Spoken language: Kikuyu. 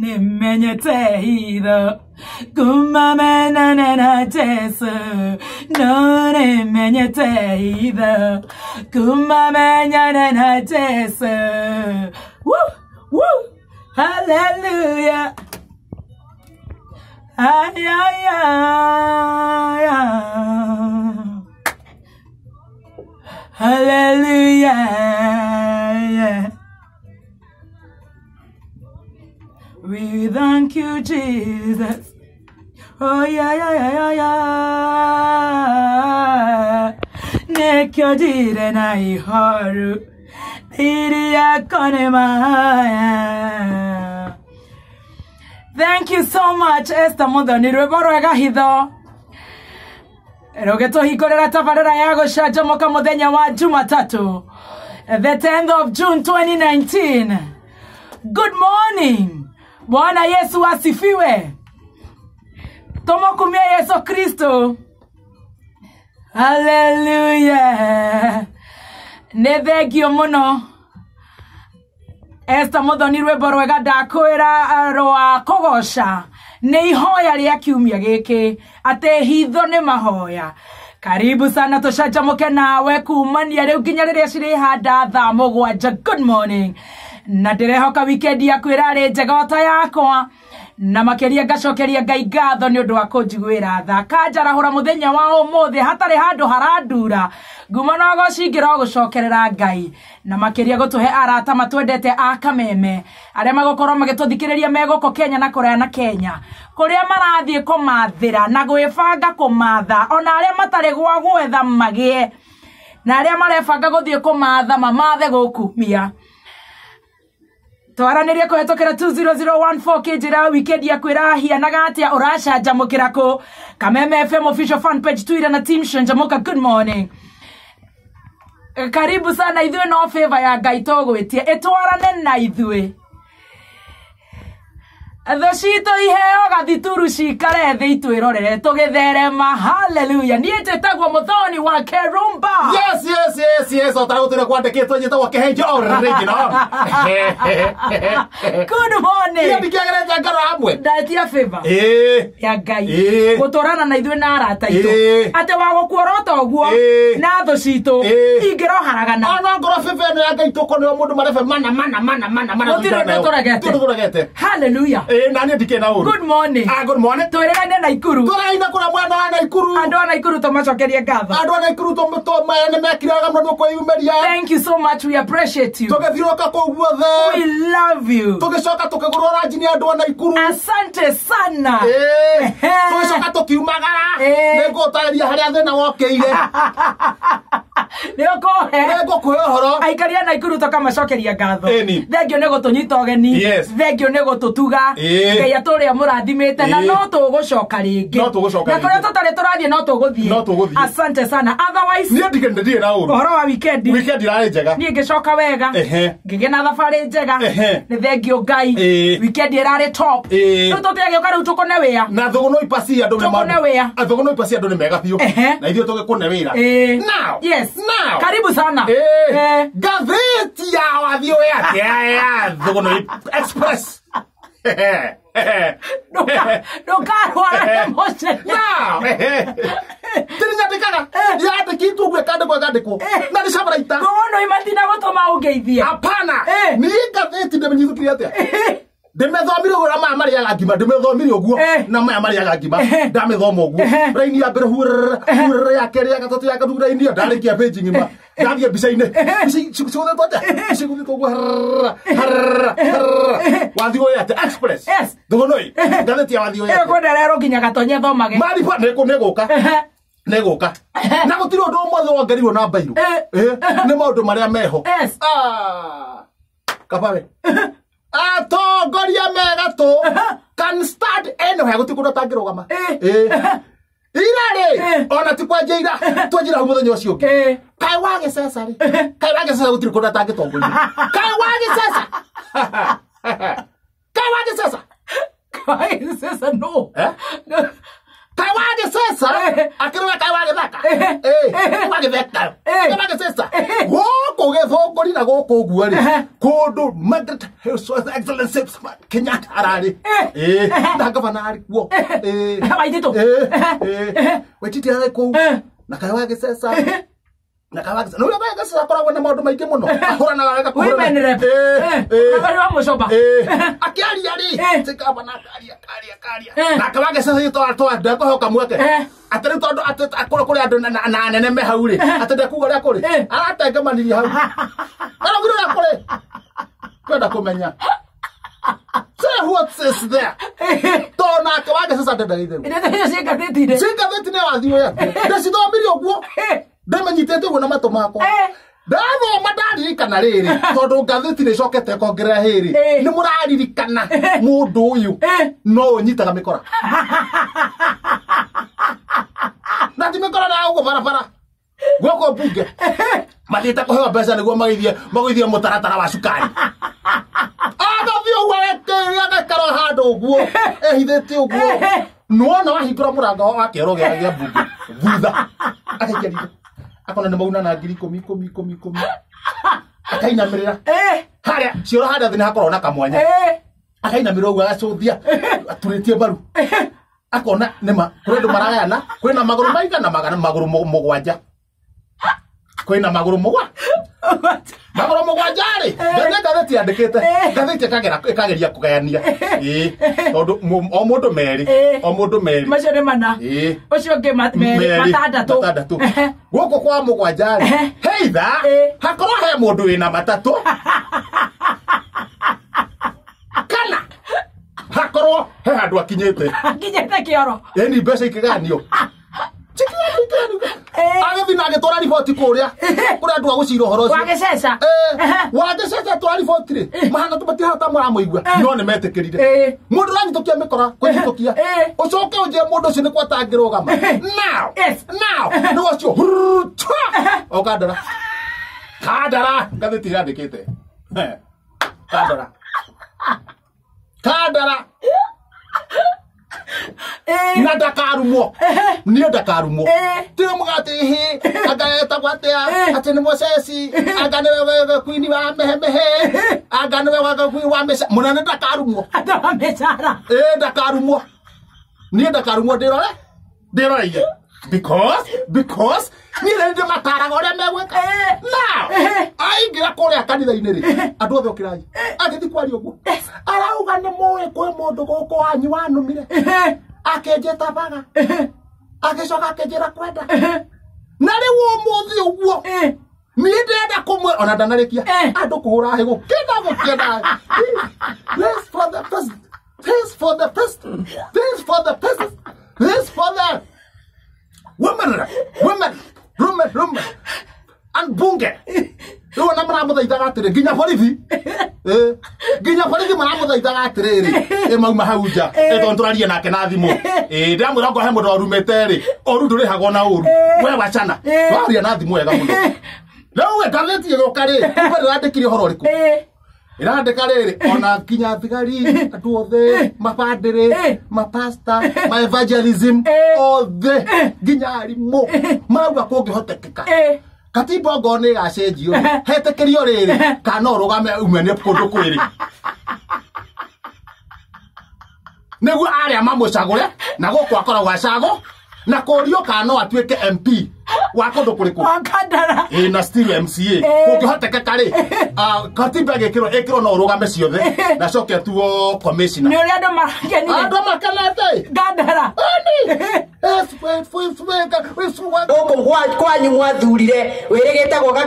Nimenyete hitho kumamenane na Jesu, no nimenyete hitho kumamenyane na Jesu. Woo, woo, hallelujah. Ay, ay, ay, ay. Hallelujah. Yeah. We thank you, Jesus. Oh, yeah, yeah, yeah, yeah. Nekyo jire na ihoru. Iriya kone maya. Thank you so much, Esther Muthoni. Rwĩmbo rwega hitho rũgĩtũhingũrĩra tabarĩra ya gũcanjamũka mũthenya wa Jumatatu, the 10th of June 2019. Good morning. Bwana Yesu asifiwe. Tumukumie Yesu Kristo. Hallelujah. Nĩ thengio mũno Esther Muthoni, rwĩmbo rwega ndakwĩra rwa kũgoca nĩ ihoya rĩa kiumia gĩkĩ atĩ hitho nĩ mahoya. Karibu sana tũcanjamũke nawe kumania rĩu nginya rĩrĩa cirĩhanda thaa 7. Good morning. Na ndĩrehoka weekend yaku ĩrarĩ njega ota yakwa, na makĩria ngacokeria Ngai ngatho nĩ ũndũ wa kũnjiguĩra tha kanjarahũra mũthenya wa ũmũthĩ hatarĩ handũ harandura. Nguma no gũcingĩra o gũcokerera Ngai, na makĩria gũtũhe arata matwendete a Kameme arĩa magũkorwo magĩtũthikĩrĩria me gũkũ Kenya na kũraya na Kenya, kũrĩa marathiĩ kũmathĩra na gwĩbanga kũmatha, ona arĩa matarĩ gwa gwetha magĩe, na arĩa marebanga gũthiĩ kũmatha mamathe gũkumia. Twaranĩrie kũhetũkĩra 20014 kĩnjĩra weekend yaku ĩrahianaga atĩa, ũracanjamũkĩra kũ? Kameme FM official fan page, Twitter na team Canjamũka. Good morning. Karibu sana ithuĩ, no favor ya Ngai tũgwĩtie ĩtwarane na ithuĩ. Thũ citũ iheo gathituru cikare thĩ itwĩrorere tũgĩtherema. Hallelujah. Niĩ njĩtagwo Muthoni wa Kerumba. Yes, yes, yes, yes. O ta gũtũra kwandĩkĩtwo njĩtagwo Kĩhenjo original. Good morning. Niĩ ndikĩagerete ngoro hamwe. Ndatia favor ya Ngai gũtwarana na ithuĩ na arata aitũ, atĩ wa gũkuorota ũguo na thũ citũ ingĩroharagana. Ona ngoro favor ĩno ya Ngai tũkoneo mũndũ marebe mana mana mana mana mana. Gũtirĩ ũndũ tũregete. Tũregete. Hallelujah. Na niĩ ndikĩna ũru. Good morning. Ah, good morning. Twĩrĩraine Naikuru. Twĩrĩraine kũrĩa mwena wa Naikuru. Andũ a Naikuru tũmacokerie ngatho. Andũ a Naikuru nĩ mekire wega mũno nĩ kwĩyumĩria. Thank you so much, we appreciate you. Tũgĩthiũrũrũka kũu guothe. We love you. Tũgĩcoka tũkĩgũrwo ranji nĩ andũ a Naikuru. Asante sana. Tũgĩcoka tũkiumagara. Nĩngũgũtarĩria harĩa thĩna wokĩire. Nĩ ũkũhe. Nĩngũkũhe ũhoro. Aikari a Naikuru tũkamacokeria ngatho. Thengio nĩ gũtũnyita ũgeni. Thengio nĩ gũtũtuga. Ngai atũrĩa mũrathimĩte na no tũgũcoka rĩngĩ. Na kũrĩa tũtarĩ tũrathiĩ no tũgũthiĩ. Asante sana. Otherwise niĩ ndirĩ na ũru. Ũhoro wa weekend. Weekend ĩrarĩ njega. Niĩ ngĩcoka wega. Ngĩgĩa na thabarĩ njega. Nĩ thengio Ngai. Weekend ĩrarĩ top. Rĩu tũtigagĩũka rĩu tũkũne wĩra. Na thũgũnũ ipaci andũ nĩ tũkũne wĩra. Thũgũnũ ipaci andũ nĩ mega biũ. Na ithuĩ tũgĩkũne wĩra. Now. Yes. Now. Karibu sana. Ngathĩti ya Wathiĩ atĩa ya Thũgũnũ Express. Ndũkarwara nĩ mũcene. Now. Tĩrĩ yandĩkĩtwo ũguo ĩkandĩkwo ĩkandĩkwo na nĩ cabaraita. Thũgũnũ imatina gũtũma ũngeithie. Hapana. Niĩ ngathĩti ndĩmĩnyithũkire atĩa? Ndĩmethomire ũguo na maya marĩaga ngima, ndĩmethomire ũguo na maya marĩaga ngima, ndamĩthoma ũguo. Raini ya mbere hurr hurr, ya kerĩ, ya gatatũ, ya kana, raini ĩyo ndarĩkia page ng'ima. Ndathiĩ mbica-inĩ. Cigũthĩtwo atĩa? Cigũthĩtwo ũguo harr harr harr. Wathiĩ ũyũ atĩa? Express. Yes. Thũgũnũi. Ngathĩti ya Wathiĩ ũyũ Ĩyo atĩa? kwenda nginya Gatonye thomage. Mariba nĩgũka. Nĩgũka. Na gũtirĩ ũndũ ũmwe wongereirwo na mbairũ. Nĩ maũndũ marĩa meho. Yes. Kabawe. Atongoria megatũ can stand anywhere, gũtirĩ kũndũ atangĩrũgama. Ira rĩ, ona ti kwanjia ira, twanjira hau mũthenya ũcio ũngĩ. Kaĩ wa gĩceca rĩ, kaĩ wa gĩceca gũtirĩ kũndũ atangĩtongoria. Kaĩ wa gĩceca. Kaĩ wa gĩceca. Kaĩ gĩceca no. Kaĩ wa gĩceca. Wagĩceca akĩrũga kaĩ wagĩthaka wagĩtheka wagĩceca gũkũ Gĩthũngũri na gũkũ ũguo rĩ kũndũ Margaret His Excellency Kenyatta ararĩ na gavana arĩ kuo Waititu Waititu ararĩ kũu na kaĩ wagĩceca na kaĩ wagĩceca na ũrĩa wagĩceca akoragwo na maũndũ maingĩ mũno ahũranaga wega women rep wa mũcoba akĩaria rĩ gavana akaria akaria akaria nake wagĩceca twa ndekũhoka mweke atĩ rĩu tondũ atĩ kũrĩ andũ na anene me hau rĩ atĩ ndekuga ũrĩa kũrĩ aratengemanirie hau araugire ũrĩa kũrĩ kwenda kũmenya say what is there to nake wagĩceca ndendaga itherũ ndeto icio ciĩ ngathĩti-inĩ ciĩ ngathĩti-inĩ wathiĩ ũyũ ndĩcithomirie ũguo ndĩmenyitĩte ũguo na matũ makwa ndathoma ndaririkana rĩrĩ tondũ ngathĩti nĩ ĩcokete ĩkongerera hĩrĩ nĩ mũraririkana mũndũ ũyũ no ũnyitaga mĩkora na ti mĩkora na ũguo barabara guoko mbunge mathiĩte kũheo mbeca nĩguo magũithie mũtaratara wa cukari agathiĩ ũguo agaikara handũ ũguo ehithĩte ũguo nĩwona wahingũra mũrango wa kĩoro gĩa mbunge thutha agaikia ritho akona nĩ mauna na 10,000 10 10 10 akainamĩrĩra harĩa cioro harĩa thĩ nĩ hakoragwo na kamwanya akainamĩrĩra ũguo agacũthia aturĩtie mbaru akona nĩma kũrĩ andũ maragayana kwĩna magũrũ maigana magana magũrũ mũgwanja kwĩna magũrũ magũrũ mũgwanja rĩ ngathĩti yandĩkĩte ngathĩti ĩkageria kũgayania tondũ o mũndũ merĩ o mũndũ merĩ macio nĩ mana ũcio ũngĩ merĩ matandatũ gũkũ kwa mũgwanja rĩ heitha hakorwo he mũndũ wĩna matatũ kana hakorwo he handũ akinyĩte akinyĩte kĩoro ĩni mbeca ikĩgayanio agĩthiĩ na agĩtwara riboti kũrĩa kũrĩa andũ a gũcira ũhoro ũcio wagĩceca wagĩceca twara riboti rĩ mahana matihana mũramũigua no nĩ metĩkĩrire mũndũ ũranyitũkia mĩkora kũnyitũkia ũcoke ũnjĩre mũndũ ũcio nĩ kwa atangĩrũgama now now nĩ ũcio o kandara kandara ngathĩti ĩrandĩkĩte kandara kandara na ndakarumwo niĩ ndakarumwo tĩ mũgate hĩ anga etagwo atĩa atĩ nĩ mũceci anga nĩwe kwini wa mehemehe anga nĩwe kwini wa mĩca mũnene ndakarumwo andũ a mĩcara ndakarumwo niĩ ndakarumwo ndĩrore ndĩroreire because niĩ nĩ ndĩmataraga ũrĩa megwĩka now aingĩra kũrĩa kanitha-inĩ rĩ andũ othe ũkĩrai agĩthiĩ kwaria ũguo arauga nĩ mũĩ kwĩ mũndũ gũkũ wanyu wanumire akĩnjĩta baga agĩcoka akĩnjĩra kwenda na rĩu ũmũthĩ ũguo niĩ ndĩrenda kũmwĩra ona ndanarĩkia andũ kũhũra hĩ gũkĩenda gũkĩenda this for the president this for the president this for the president this for the women women women women and bunge rĩu ona maramũthaithaga atĩrĩ nginya borithi nginya borithi maramũthaithaga atĩrĩrĩ mauma hau nja tondũ tũraria nake na thimũ ndĩramwĩra okorwo he mũndũ warumĩte rĩ ũru ndũrĩhagwo na ũru we wacana twaria na thimũ wega mũno rĩu we ngathĩti ĩgĩũka rĩ kumbe ndĩrandĩkire ũhoro ũrĩkũ ĩrandĩka rĩrĩ ona nginya thigari andũ othe mabandĩrĩ mapasta ma evangelism othe nginya arimũ marauga kũngĩhotekeka katiba ongorwo nĩ ĩgacenjio hetĩkĩrio rĩrĩ kana ũrũgame umene kũndũ kwĩrĩ nĩguo arĩa mamũcagũre na gũkũ akoragwo acagũ na kũrio kana no atuĩke MP wa kũndũ kũrĩkũ wa Kandara na still MCA kũngĩhotekeka rĩ katiba ĩgĩkĩrwo ĩkĩrwo no ũrũgame ciothe na coke atuo commissioner nĩ ũrĩa andũ makenire andũ makenete Kandara gũkũ kwanyu mwathurire wĩrĩgĩte gwoka.